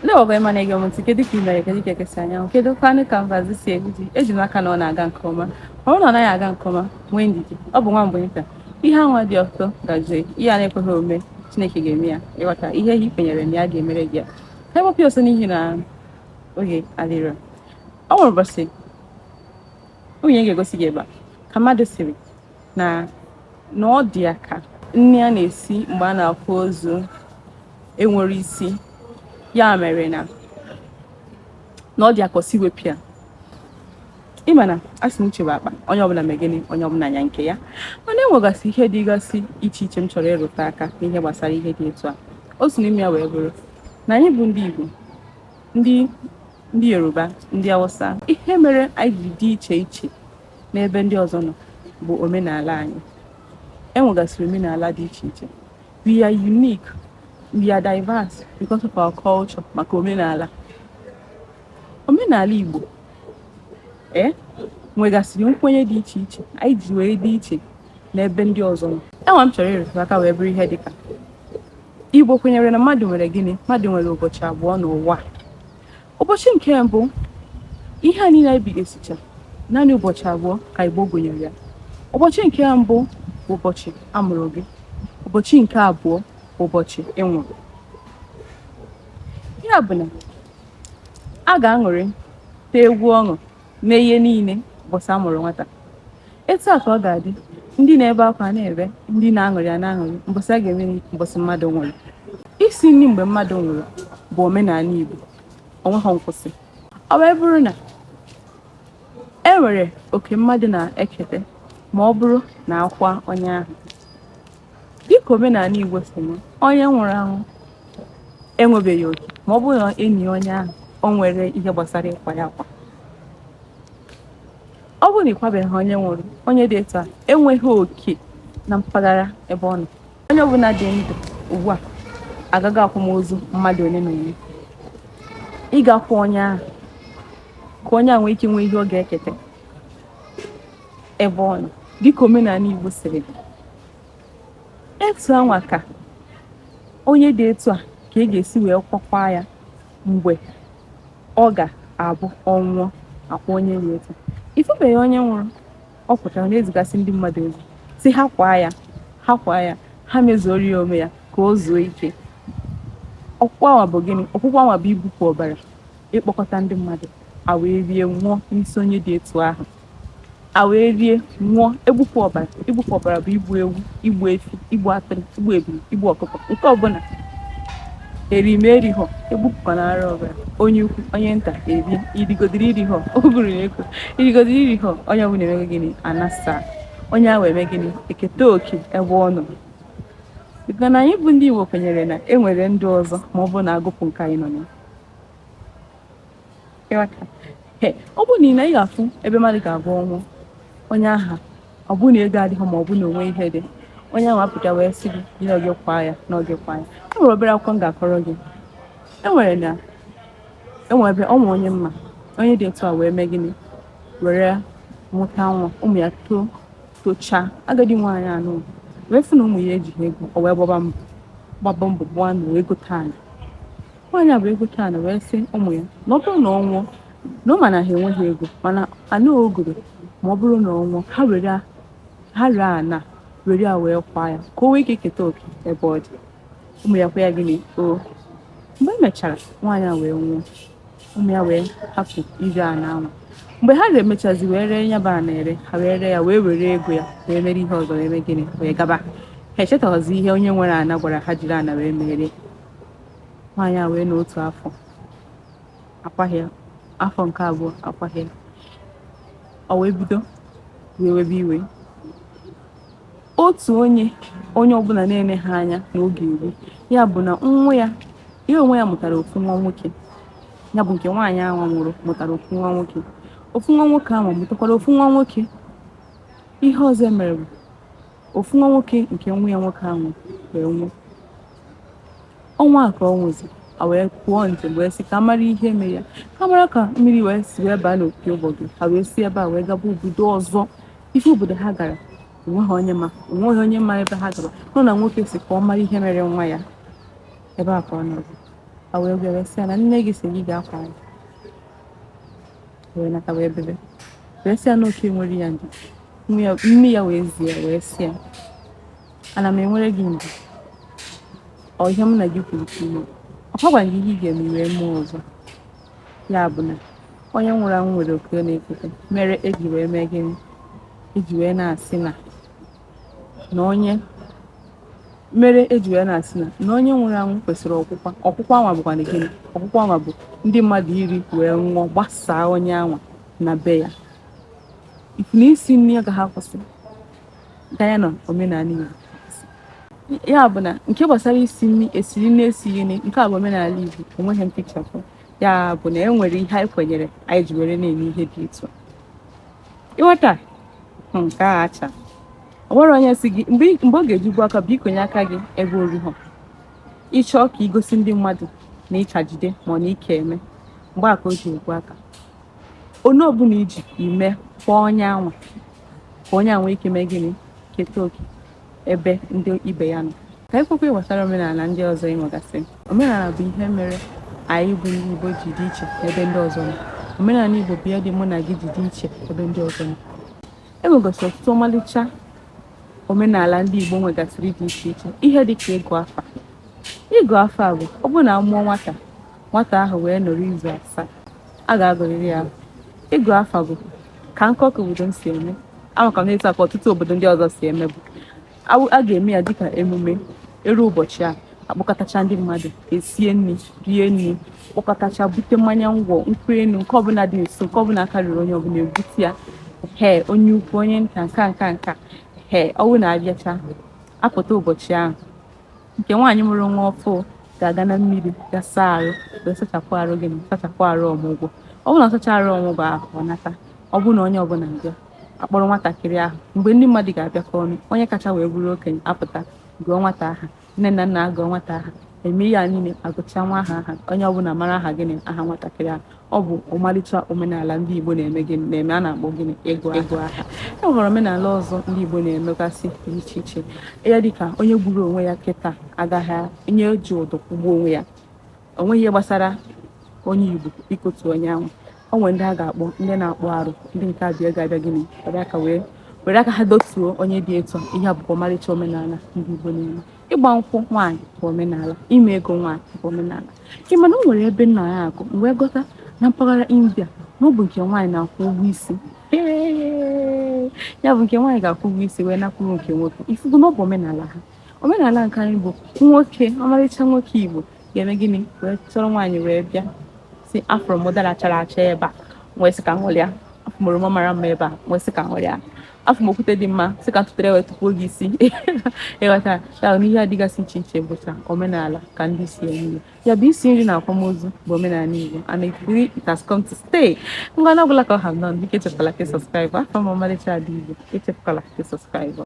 Ndị ọgọ ịma na-ege m ntị, kedu ka ị mere? Kedu ka ekesi anyanwụ? Kedu kwanụ ka mbazi si eguji? Eji m aka na ọ na-aga nke ọma. Ọ bụrụ na ọ naghị aga nke ọma, nwee ndidi. Ọ bụ nwa mgbe nta. Ihe anwa dị ọtọ gaje, ihe a na-ekweghị omume, Chineke ga-eme ya. Ịghọta ihe ị kwenyere na ya ga-emere gị ya. Ka ewepụ ọsọ n'ihi na oge adịrọ. Ọ nwere ụbọchị nwunye ga-egosi gị ebe a ka mmadụ siri na na ọ dị ya ka nri a na-esi mgbe a na-akwa ozu enwere isi, ya mere na na ọ dị ya ka ọ sị wepụ ya. Ịma na a sị na uche bụ akpa, onye ọbụla mee gịnị, onye ọbụla anya nke ya. Mana enwegasị ihe dịgasị iche iche m chọrọ ịrụta aka n'ihe gbasara ihe dị etu a. Otu n'ime ya wee bụrụ na anyị bụ ndị Igbo, ndị Yoruba, ndị Hausa, ihe mere anyị ji dị iche iche n'ebe ndị ọzọ nọ bụ omenala anyị. Enwegasịrị omenala dị iche iche. We are unique, we are diverse because of our culture, maka omenala. Omenala Igbo nwegasịrị nkwenye dị iche iche anyị ji wee dị iche n'ebe ndị ọzọ nọ. Enwe m chọrọ ịrụtụ aka wee bụrụ ihe dịka Igbo kwenyere na mmadụ nwere gịnị? Mmadụ nwere ụbọchị abụọ n'ụwa. Ụbọchị nke mbụ, ihe a niile anyị bigesicha, naanị ụbọchị abụọ ka Igbo gụnyere ya. Ụbọchị nke mbụ bụ ụbọchị a mụrụ gị. Ụbọchị nke abụọ bụ ụbọchị ị nwụrụ. Ya bụ na a ga-aṅụrị, tee egwu ọṅụ, mee ihe niile ụbọchị a mụrụ nwata. Etu a ka ọ ga-adị, ndị na-ebe akwa na-ebe, ndị na-aṅụrị a na-aṅụrị ụbọchị a ga-eme, ụbọchị mmadụ nwụrụ. Isi nri mgbe mmadụ nwụrụ bụ omenala Igbo, o nweghị nkwụsị. Ọ wee bụrụ na e nwere oke mmadụ na-eketa ma ọ bụrụ na akwa onye ahụ. Dịka omenala Igbo si mee, onye nwụrụ anwụ enwebeghị oke ma ọ bụrụ na enyi onye ahụ o nwere ihe gbasara ịkwa ya akwa. Ọ bụrụ na ị kwabeghị onye nwụrụ, onye dị etu a enweghị oke na mpaghara ebe ọ nọ. Onye ọbụla dị ndụ ugbu a agaghị akwamozu mmadụ ole na ole. Ị ga-akwa onye ahụ ka onye a nwee ike nwee ihe ọ ga-eketa ebe ọ nọ dịka omenala Igbo siri dị. Etu anwa ka onye dị etu a ka ị ga-esi wee kwakwa ya mgbe ọ ga-abụ ọnwụọ akwa onye dị etu a. Ịfụbeghị onye nwụrụ, ọ pụtara na-ezigasị ndị mmadụ ozi si ha kwaa ya, ha kwaa ya, ha mezuoro ya ome ya ka o zuo ike. Ọkwụkwọ anwa bụ gịnị? Ọkwụkwọ anwa bụ ibupụ ọbara, ịkpọkọta ndị mmadụ a wee rie nwụọ n'isi onye dị etu ahụ. A wee rie nwụọ, egbupụ ọbara. Igbupụ ọbara bụ igbu ewu, igbu efi, igbu atụrụ, igbu ebulu, igbu ọkụkọ, nke ọbụla erime erighọ, egbupụkwanara ọbara. Onye ukwu, onye nta erie, irigodiri irighọ, oguru na eko, irigodiri irighọ, onye ọbụla emego gịnị? Anasa. Onye ahụ eme gịnị? Eketa oke ebe ọ nọ. Maka na anyị bụ ndị Igbo kwenyere na e nwere ndụ ọzọ ma ọ bụrụ na agụpụ nke anyị nọ na ya. Ọ bụrụ na ị na ị ga-afụ ebe mmadụ ga-agwa ọnwụ onye aha, ọ bụrụ na ego adịghị ma ọ bụ na onwe ihe dị, onye ahụ apụta wee sị gị na oge kwa ya, na oge kwa ya. E nwere obere akwụkwọ m ga-akọrọ gị. E nwere na enwere ebe ọ nwe onye mma, onye dị etu a wee mee gịnị, were mụta nwa, ụmụ ya too tochaa. Agadi nwaanyị anụ wee fụ na ụmụ ya ejighị ego, o wee gbaba mbọ, gbaba mbọ, gbaa mbọ wee gote ala. Nwaanyị a wee gote ala wee sị ụmụ ya na ọ bụrụ na ọ nwụọ, na ọ ma na ha enweghị ego, mana ana o goro, ma ọ bụrụ na ọ nwụọ, ha were, ha ree ana were ya wee kwaa ya ka o nwee ike keta oke ebe ọ dị. Ụmụ ya kwe ya gịnị? O mgbe e mechara, nwaanyị a wee nwụọ, ụmụ ya wee hapụ ire ana ahụ. Mgbe ha ga-emechazi wee ree ya bụ ana ere, ha wee ree ya, wee were ego ya wee mere ihe ọzọ, wee mee gịnị, wee gaba. Ha echetaghịzi ihe onye nwere ana gwara ha jiri ana wee mere. Nwaanyị a wee n'otu afọ akwaghị ya, afọ nke abụọ akwaghị ya, ọ wee bido wee webe iwe. Otu onye onye ọbụla na-ene ha anya n'oge egbu ya bụ na nwa ya, ya onwe ya mụtara ofu nwa nwoke. Ya bụ nke nwaanyị ahụ nwụrụ mụtara ofu nwa nwoke. Ofu nwa nwoke ahụ mụtakwara ofu nwa nwoke. Ihe ọzọ mere bụ ofu nwa nwoke nke nwa ya nwoke ahụ wee nwụọ. Ọnwa a ka ọ nwụzi, a wee pụọ njem wee sị ka a mara ihe mere ya, ka a mara ka mmiri wee si wee baa n'opi ụgbọgị. Ha wee si ebe a wee gaba obodo ọzọ. Ife obodo ha gara, onweghị onye ma, onweghị onye ma ebe ha gara. Nọ na nwoke si ka ọ mara ihe mere nwa ya ebe a ka ọ nọzi. Ha wee bịa wee sị ya na nne gị sị gị gaa kwaa ya. Wee nata wee bebe, wee sị ya na oke nwere ya ndidi. Nne ya wee zie ya wee sị ya, ana m enwere gị ndidi? Ọ ihe m na gị kwuru ka ime? Ọkwa gwara gị ihe ị ga-eme, wee mee ọzọ. Ya bụ na onye nwụrụ anwụ nwere oke ọ na-eketa, mere eji wee mee gịnị? Eji wee na-asị na na onye mere eji wee na-asị na na onye nwụrụ anwụ kwesịrị ọkwụkwa. Ọkwụkwa anwa bụkwa na gịnị? Ọkwụkwa anwa bụ ndị mmadụ iri wee ṅụọ gbasaa onye anwa na be ya. Ifu na isi nri agaghị akwụsị ganya na omenala Igbo. Ya bụ na nke gbasara isi nri, esiri nri, esighị nri, nke a bụ omenala Igbo, onweghị mpichapụ. Ya bụ na e nwere ihe anyị kwenyere anyị ji were na-eme ihe dị etu a. Ịghọta nke a acha, ọ nwere onye si gị mgbe ọ ga-eji gbuo aka bụ ikonye aka gị ebe oruho. Ịchọọ ka igosi ndị mmadụ na ịcha jide ma ọ na ike eme, mgbe a ka o ji egbu aka. Onye ọbụla iji ime kwa onye anwa ka onye anwa ike mee gịnị? Keta oke ebe ndị ibe ya nọ. Ka anyị kwukwa gbasara omenala ndị ọzọ ị nwegasị. Omenala bụ ihe mere anyị bụ ndị Igbo ji dị iche ebe ndị ọzọ nọ. Omenala Igbo bụ ihe dị mụ na gị ji dị iche ebe ndị ọzọ nọ. E nwegasịrị ọtụtụ ọmalịcha omenala ndị Igbo nwegasịrị dị iche iche, ihe dị ka ịgụ afa. Ịgụ afa bụ ọ bụrụ na a mụọ nwata, nwata ahụ wee nọrọ izu 7, a ga-agụrịrị ya afa. Ịgụ afa bụ ka nkọ ka obodo m si eme, amaka m na-etu a ka ọtụtụ obodo ndị ọzọ si eme, bụ a ga-eme ya dịka emume. Eru ụbọchị a, akpọkọtacha ndị mmadụ, esie nri, rie nri, kpọkọtacha, bute mmanya ngwọ, nkwụ enu, nke ọbụla dị nso, nke ọbụla karịrị onye ọbụla ebute ya, he onye ukwu, onye nta, nka nka nka, he ọwụ na-abịacha apụta. Ụbọchị ahụ, nke nwaanyị mụrụ nwa ọfụ ga-aga na mmiri ga saa arụ, wee sachapụ arụ gịnị? Sachapụ arụ ọmụgwọ. Ọ bụrụ na ọ sacha arụ ọmụgwọ ahụ, ọ nata. Ọ bụrụ na onye ọbụla bịa, akpọrọ nwatakịrị ahụ. Mgbe ndị mmadụ ga-abịakọ ọnụ, onye kacha wee bụrụ okenye apụta gụọ nwata aha. Nne na nna agụọ nwata aha. Eme ihe a niile, agụcha nwa aha aha, onye ọbụla mara aha gịnị? Aha nwatakịrị ahụ. Ọ bụ ọmalịcha omenala ndị Igbo na-eme gịnị? Na-eme, a na-akpọ gịnị? Ịgụ aha. E nwekwara omenala ọzọ ndị Igbo na-emegasị dị iche iche, ihe dịka onye gburu onwe ya kịta agaghị, onye ji ụdọ kwụgbuo onwe ya, o nweghị ihe gbasara onye Igbo ikotu onye ahụ. O nwere ndị a ga-akpọ ndị na-akpụ arụ, ndị nke abịa ga-abịa gịnị? Were aka wee were aka ha dotuo onye dị etu a. Ihe a bụkwa ọmarịcha omenala ndị Igbo na-eme. Ịgba nkwụ nwaanyị bụ omenala, ime ego nwaanyị bụ omenala. Ị mana o nwere ebe nna ya agụ mgbe gọta na mpaghara India na ọ bụ nke nwaanyị na-akwụ ụgwọ isi ya, bụ nke nwaanyị ga-akwụ ụgwọ isi wee nakwuru nke nwoke. Ifugo na ọ bụ omenala ha. Omenala nke anyị bụ nwoke, ọmarịcha nwoke Igbo ga-eme gịnị? Wee chọrọ nwaanyị wee bịa si, afụrụ m ụdara chara acha ebe a, wee sị ka ṅụrịa. Afụ m oroma mara mma ebe a, wee sị ka ṅụrịa. Afụ m okwute dị mma, sị ka ntụtụrụ wee tụpụo gị isi. Ịghọta ya na ihe a dịgasị iche iche bụcha omenala ka ndị si eme ya. Ya bụ isi nri na akwamozu bụ omenala Igbo, and it has come to stay. Ngwa, na ọbụla ka ọ ha nọ, biko echefukwala ka subscribe. Afọ m ọmarịcha ada Igbo, echefukwala ka subscribe.